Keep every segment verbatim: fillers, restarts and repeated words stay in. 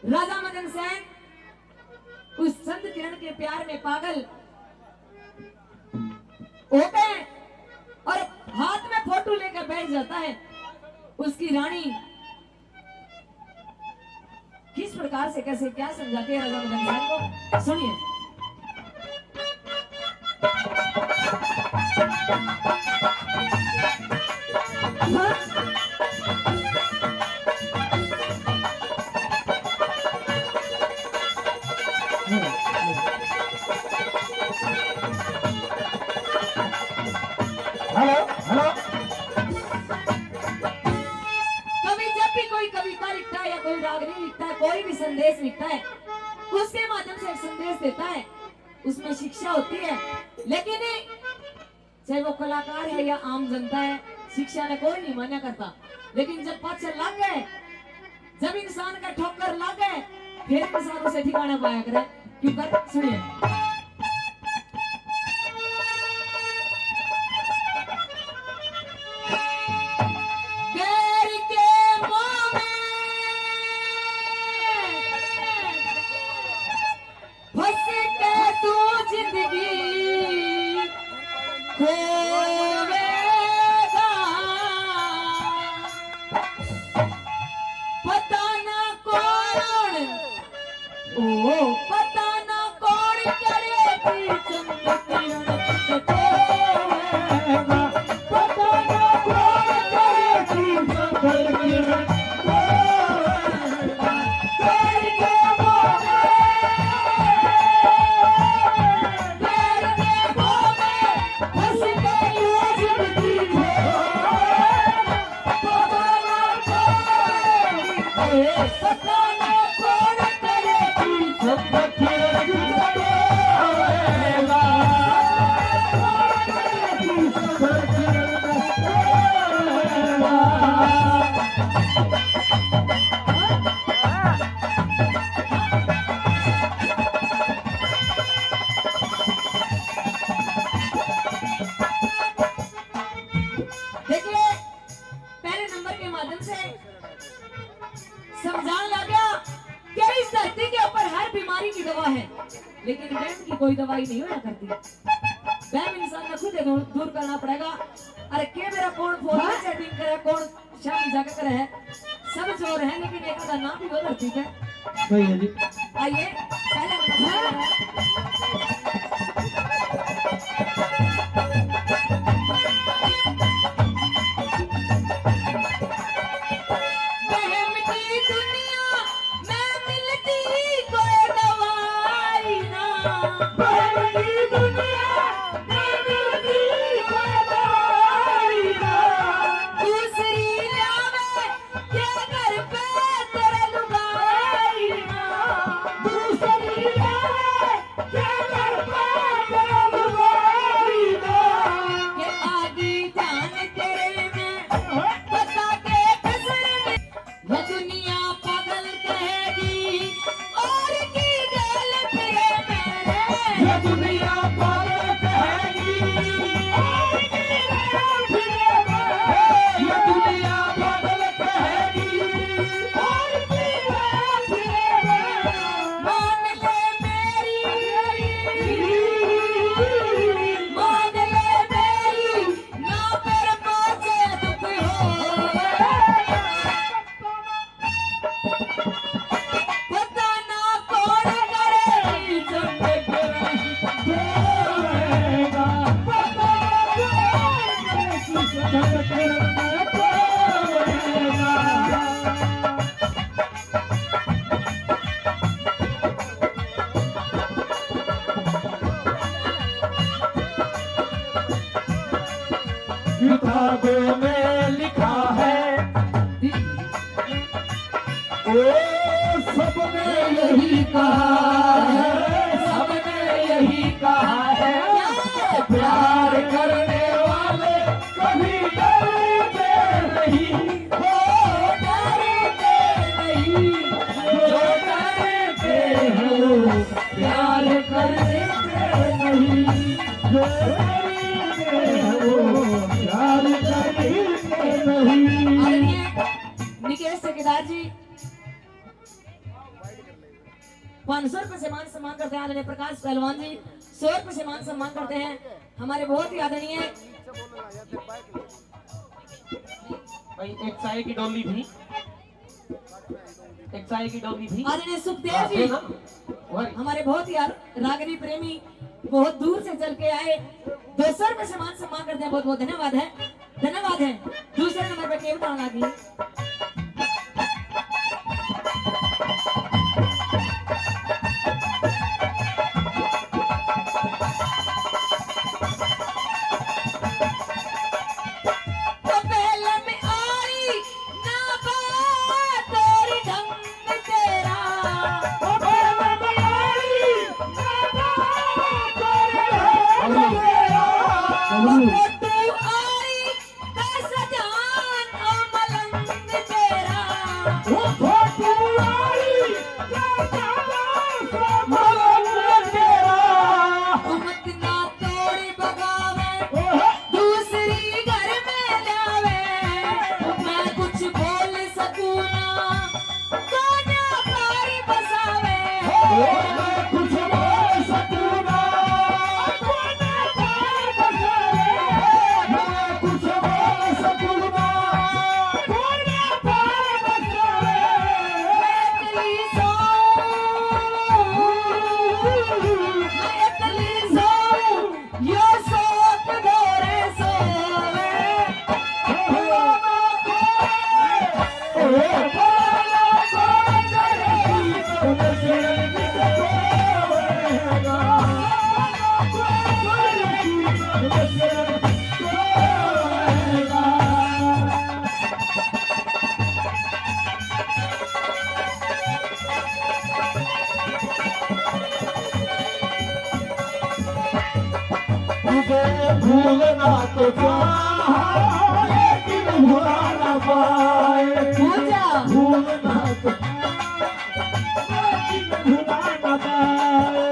राजा मदन सेन उस चंद किरण के प्यार में पागल होते हैं और हाथ में फोटो लेकर बैठ जाता है। उसकी रानी किस प्रकार से, कैसे, क्या समझाती है राजा मदन सेन को, सुनिए। Hello, hello. कवि जब भी कोई कविता लिखता है या कोई रागनी लिखता है, कोई भी संदेश लिखता है, उसके माध्यम से एक संदेश देता है, उसमें शिक्षा होती है। लेकिन चाहे वो कलाकार है या आम जनता है, शिक्षा ने कोई नहीं मान्या करता। लेकिन जब पाछे लग गए, जब इंसान का ठोकर लग गए, फिर इंसान उसे ठिकाना पाया करे। क्यों कर, सुनिए। गैर के मोह में फंस के तू जिंदगी खोवेगा। पता ना कौन, ओ, पता ना कौन करे थी चंद किरण तुझको खोवेगा। पता ना कौन करे थी चंद किरण देखिए, पहले नंबर के माध्यम से समझाने लग गया कि इस धरती के ऊपर हर बीमारी की दवा है, लेकिन वहम की कोई दवाई नहीं होया करती। वहम इंसान ने खुद ही दूर, दूर करना पड़ेगा। अरे के मेरा कौन फोन में चैटिंग करे, कौन शाम जाकर करे है, सब चोर हैं, लेकिन एक आधा नाम भी हो धरती पे। सही है जी। आइए, पहले बहम की दुनिया में मिलती कोई दवाई ना। बहम की दुनिया में मिलती कोई दवाई ना। दूसरी लावे के घर पे तेरे लुगाई ना। दूसरी लावे के घर पे तेरे लुगाई ना। के आगी जान तेरे में बता के कसर में। ये दुनिया पागल कहेगी और की गैल फिरे मेरे। ये दुनिया पागल कहेगी और की गैल फिरे मेरे। ये दुनिया पागल कहेगी और की गैल फिरे मेरे। मान ले मेरी, मान ले मेरी, ना पर पाछे दुख हो। पता ना कौन करे जब तक देगा। पता ना कौन करे जब तक देगा। किताबों में लिखा है, ओ, सबने यही कहा है, सबने यही कहा है, प्यार करने वाले कभी डरते नहीं, ओ, डरते नहीं, जो डरते हैं वो प्यार करते नहीं, जो डरते हैं वो प्यार करते नहीं। आदरणीय निकेश ठेकेदार जी, पाँच सौ रुपए से मान सम्मान करते हैं आदरणीय प्रकाश पहलवान जी। सौ रुपए से मान सम्मान करते हैं हमारे बहुत ही आदरणीय भाई, एक चाय की डोली भी, एक चाय की डोली भी। आदरणीय सुखदेव हाँ, जी, है ना? वही। हमारे बहुत ही यार रागनी प्रेमी, बहुत दूर से चल के आए, दो सौ रुपए से मान सम्मान करते हैं, बहुत बहुत धन्यवाद है, धन्यवाद है। दूसरे नंबर पे के बताने लगी। तो पहले में आई ना बात और ढंग तेरा। ओ पहले में आई ना बात और ढंग तेरा। ओ फोटो आई दस जान ओ मलंग तेरा। ओ फोटो आई दस जान ओ मलंग तेरा। ओ मत ना तोड़ी बगावे, ओहो। दूसरी घर में लावे। मैं कुछ बोल सकूं ना, कोना पार बसावे। ओ, मैं कुछ बोल सकूं ना, कोना पार बसावे। मैं कुछ बोल सकूं ना, कोना पार बसावे। मैं इकली सो, मैं इकली सो। यो सोत धोरे सोवे। तुझे भूलना तो चाहा, लेकिन भुला ना पाए। भूलना तो चाहा, लेकिन भुला ना पाए।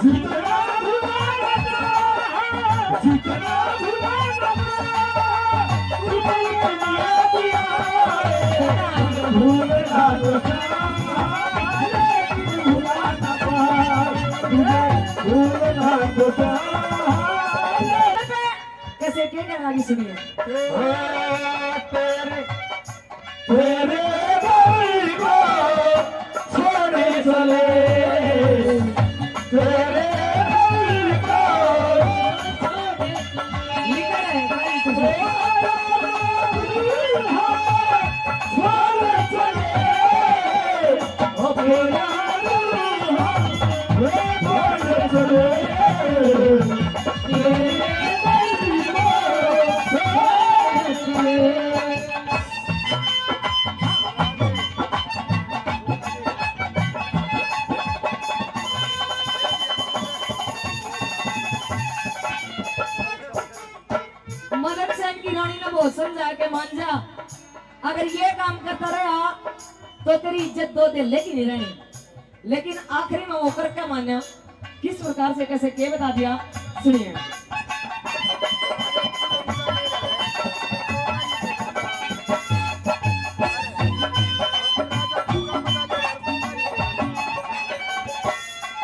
जितना भुलाना चाहा, जितना भुलाना चाहा, उतना याद आए। भूलना तो चाहा, लेकिन भुला ना पाए। भूलना तो चाहा। कैसे के गाना की सुनिए? तेरे तेरे दिल को छोड़ चले, तेरे दिल को छोड़ चले, ओ मेरा दिल, छोड़ चले, तेरे दिल को छोड़ चले। मदन सेन की रानी ने बहुत समझा के मान जा, अगर ये काम करता रहा तो तेरी इज्जत दो दिन लेके नहीं रहनी। लेकिन आखिरी में वो करके मान्या, किस प्रकार से, कैसे, के बता दिया, सुनिए।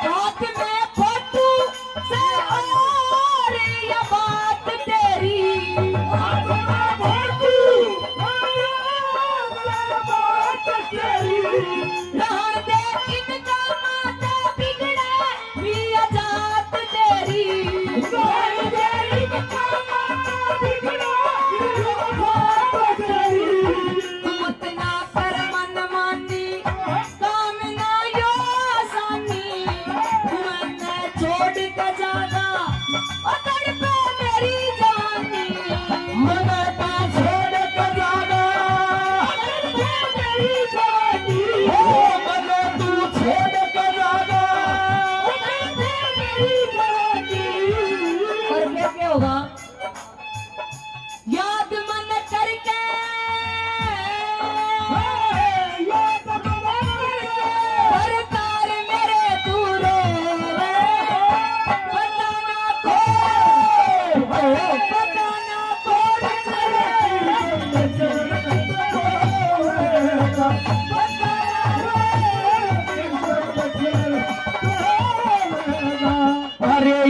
रात में फोटू से और या बात तेरी। रात में फोटू और या बात तेरी। रहन दे इनका माता बिगड़े भी आजाद तेरी।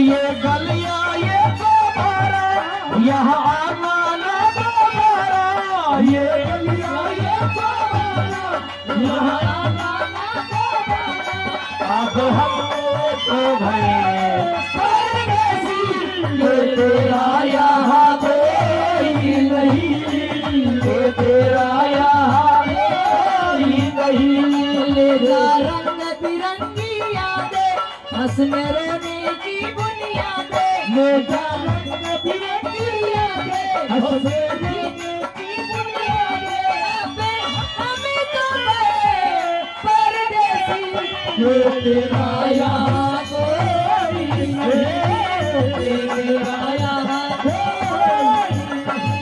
ये गलियां ये दोबारा, यहाँ आना ना दोबारा। ये गलियां ये दोबारा, यहाँ आना ना दोबारा। अब हम तो भए परदेसी, ये तेरा यहाँ कोई नहीं, ये तेरा यहाँ कोई नहीं। ले जा रंग बिरंगी यादें, हंसने रोने की बुनियादें। ले जा रंग बिरंगी यादें, हंसने रोने की बुनियादें। अब हम तो गए परदेसी, ये तेरा यहाँ कोई नहीं, ये तेरा यहाँ कोई नहीं।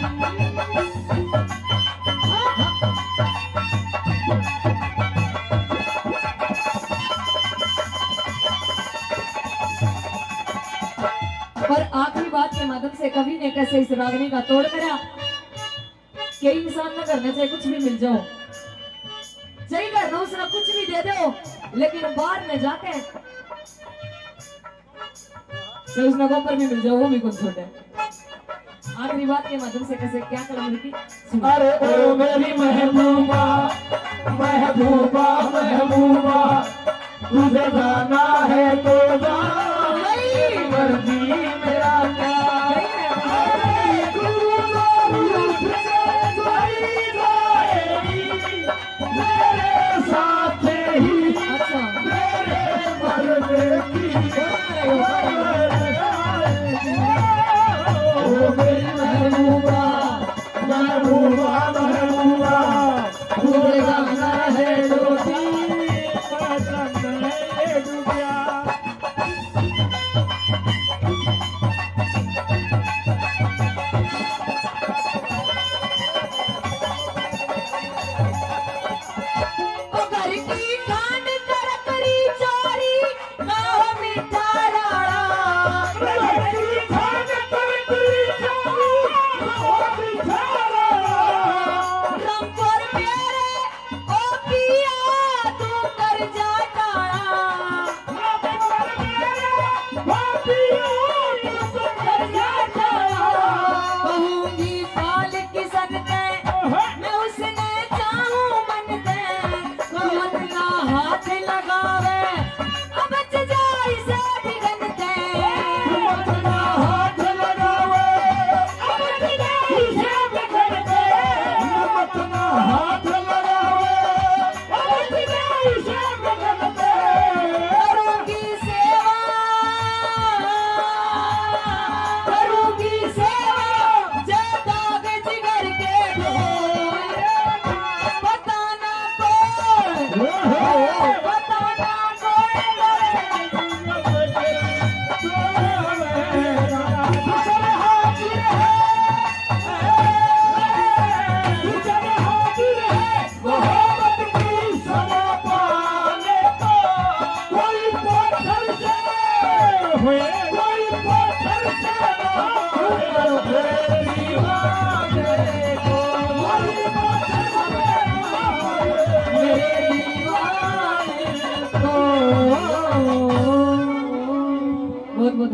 और आखिरी बात के माध्यम से कवि ने कैसे इस रागनी का तोड़ करा कि इंसान ना घर में चाहे कुछ भी मिल जाओ, चाहे घर में उसने कुछ भी दे दो, लेकिन बाहर में जाके चाहे उसने गोबर भी मिल जाओ, वो भी कुछ छोटे। आखिरी बात के माध्यम से कैसे क्या कलम लिखी, सुनो। अरे ओ मेरी महबूबा, महबूबा, महबूबा, तुझे जाना है तो जा, तेरी मर्जी, मेरा क्या। अरे तू ना रूठ के चली जाएगी, मेरे साथ ही, अच्छा। मेरे मरने की। ओ मेरी महबूबा, महबूबा, महबूबा, तुझे जाना है तो जा, तेरी मर्जी, मेरा क्या। ओ घर की खांड करकरी चोरी, खाओ मीठा लाड़ा। घर की खांड करकरी चोरी, खाओ मीठा लाड़ा। रामपुर मेरे ओ पिया, तू कर जा टाला। कहूंगी पाल किसन ते, मैं उसने चाहूं मन ते। मत ना हाथ लगावे, अब बच जाई से बिगन ते। मत ना हाथ लगावे, अब बच जाई से बिगन ते। मत ना हाथ लगावे, अब बच जाई से बिगन ते। करूंगी सेवा, करूंगी सेवा, जो दाग जिगर के दो। पता ना कौन, पता ना कौन। मोहब्बत की सजा पाने को कोई पत्थर से, कोई पत्थर से ना मारे दीवाने को। कोई पत्थर से ना मारे दीवाने को।